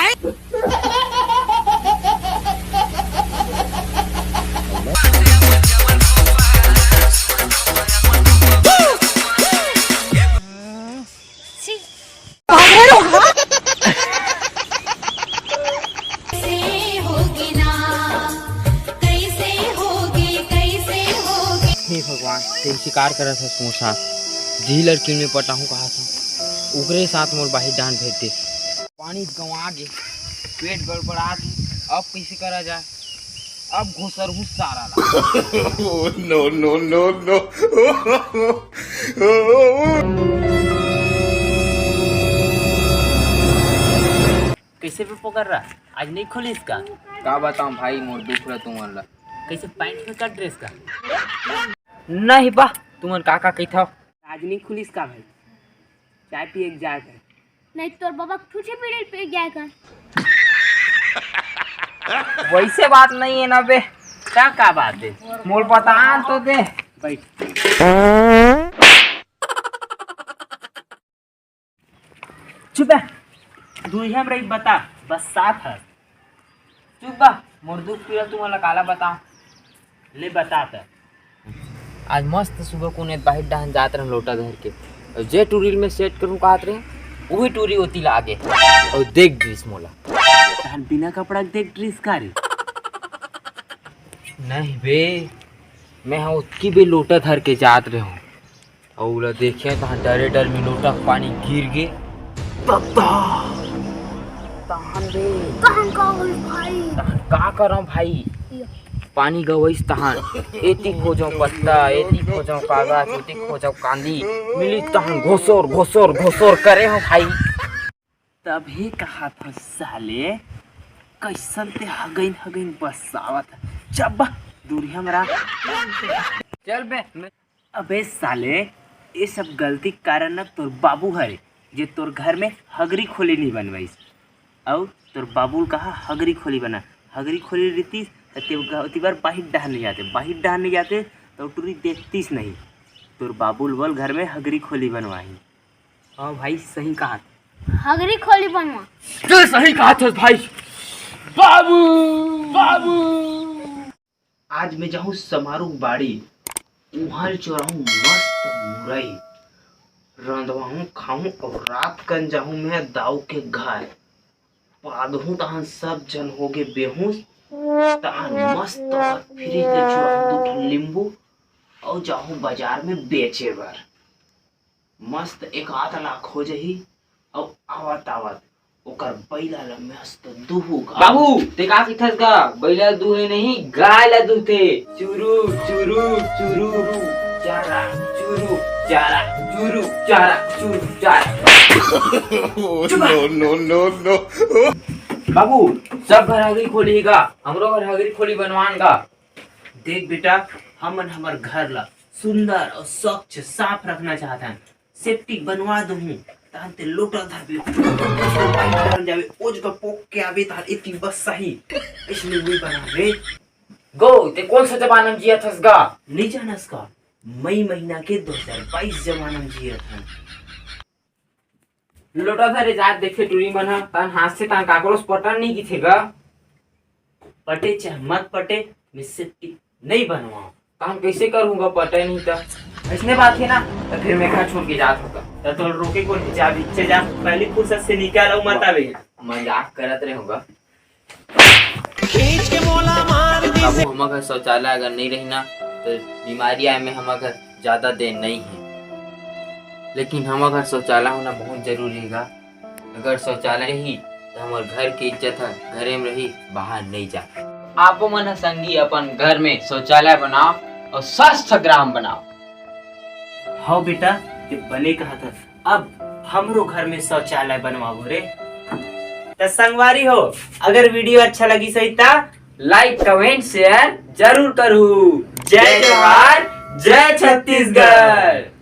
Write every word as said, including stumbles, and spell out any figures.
कैसे होगी ना, कैसे होगी, कैसे होगी। हे भगवान, तेन शिकार करत हस मोर साथ। जिही लड़की में पटाहूँ कहा था, ओकरे साथ मोर बाहिर डाहन भेज दे। पानी गंवा गे, पेट गड़बड़ात हे, अब कैसे करा जाए? अब घोसर हूँ सारा ला। Oh, no, no, no, no। कैसे बे पोकर्रा, आज नहीं खुलिस का? का बताऊं भाई, मोर दुख रहा तुमन ला। कैसे पैंट में का ड्रेस का? नहीं बा, तुमन का का कहिथव? आज नहीं खुलिस का भाई? चाय पिए के जाए कर। नहीं तोर बाबा के ठूठी पीढ़ी पे जाए कर। वैसे बात नहीं है ना बे। का, का बात है? मोर बतान तो दे। बैठ। चुप है। दुरिहा में रही बता, बस साथ है। चुप बा, मोर दुख पीड़ा तुमन ला काला बताओ। ले बता त। आज मस्त सुबह कुने बाहिर डाहन जात रहन लोटा धर के, और जे टूरी ल मैं सेट करूं कहत रहे, वही टूरी ओती ला आगे और देख ड्रिस मोला। तहन बिना कपड़ा के देख ड्रिस का रे? नहीं बे, मैं हा ओतकी बे लोटा धर के जात रहूं, अउ ओला देखे तहाँ डरे डर में लोटा के पानी गिर गे। तब तहाँ तहन बे। तहन का होइस भाई? तहन का करंव भाई? ये। पानी गवइस तहन। एती खोजंव पत्ता, एती खोजंव कागज, ओती खोजंव कांदी। मिलिस तहन घोसोर, घोसोर, घोसोर करे हंव भाई। तभे कहाथंव साले, कइसन ते हगइन हगइन बसावत हस। चुप बा, दूरिहा में रह। चल बे, मैं अबे साले, ये सब गलती के कारण न तोर बाबू हरे, जे तोर घर में हगरी खोली नहीं बनवाइस। अउ तोर बाबू ल कहा हगरी खोली बना, हगरी खोली रहितिस त ते ग-, ओती बर बाहिर डाहन नहीं जाते, बाहिर डाहन नहीं जाते त टूरी देखतिस नहीं। तोर बाबू ल बोल घर में हगरी खोली बनवाही। हाँ भाई, सही कहा। हगरी खोली बनवा। तू सही कहा था भाई। बाबू, बाबू। आज मैं जाहूँ समारू बाड़ी, उहाँ ले चोराहूँ मस्त मुरई, रंधवाहूँ खाहूँ अउ रात कन जाहूँ मैं दाऊ के घर। पादहूँ तहन सब झन होगे बेहोश, तहन मस्त फ्रिज ले चुराहूँ दू ठन नींबू अउ जाहूँ बाजार में बेचे बर। मस्त एक आध लाख हो जाही। अउ आवत आवत ओकर बइला ल मस्त दूहू गा। बाबू, ते का कहिथस गा? बइला दूहे नहीं, गाय ल दूहथे। चुरू, चुरू, चुरू, चारा, चुरू, चारा, चुरू, चारा, चुरू, चारा। Oh, no, no, no, no। बाबू, सब घर हगरी खोली गा, हमरो घर हगरी खोली बनवान गा। देख बेटा, हमन हमर घर ला सुंदर अउ स्वच्छ साफ रखना चाहत हन। सेप्टिक बनवा दूहूं, तहन ते लोटा धरबे, बन जाबे, ओ जगह पोक के आबे, तहन एती बस सही। इसलिए नी बनाबे। गो, ते कोन सा जमाना में जियत हस गा? नहीं जानस का? मई महीना के दो हज़ार बाईस जमाना में जियत हन। लोटा धरे जात देखे टूरी मन ह, तहन हांसथे, तहन काकरो से पटन नहीं किथे गा। पटे चाहे मत पटे, मैं सेप्टिक नहीं बनवाओ। तहन कैसे करूंगा, पटे नहीं त? ऐसने बात है ना, तो फिर मैं घर छोड़ के जात होता। तो तोर रोके को नहीं, जा पीछे जा, पहली फुर्सत से निकल, अउ मत आवे। मजाक करत रहूंगा। खींच के मोला मार दी। बाबू, हमर घर शौचालय अगर नहीं रही ना, तो बीमारी आए में हमर घर ज्यादा देर नहीं है, लेकिन हमर घर शौचालय होना बहुत जरूरी है गा। अगर शौचालय रही, तो हमर घर के इज्जत है, घरे में रही, बाहर नहीं जा। आपो मन ह संगी अपन घर में शौचालय बनाओ और स्वस्थ ग्राम बनाओ। हव बेटा, ते बने कहत हस। अब हमरो घर में शौचालय बनवाबो रे। त संगवारी हो, अगर video अच्छा लगी सही त like, comment, share जरूर करू। जय जोहार, जय छत्तीसगढ़।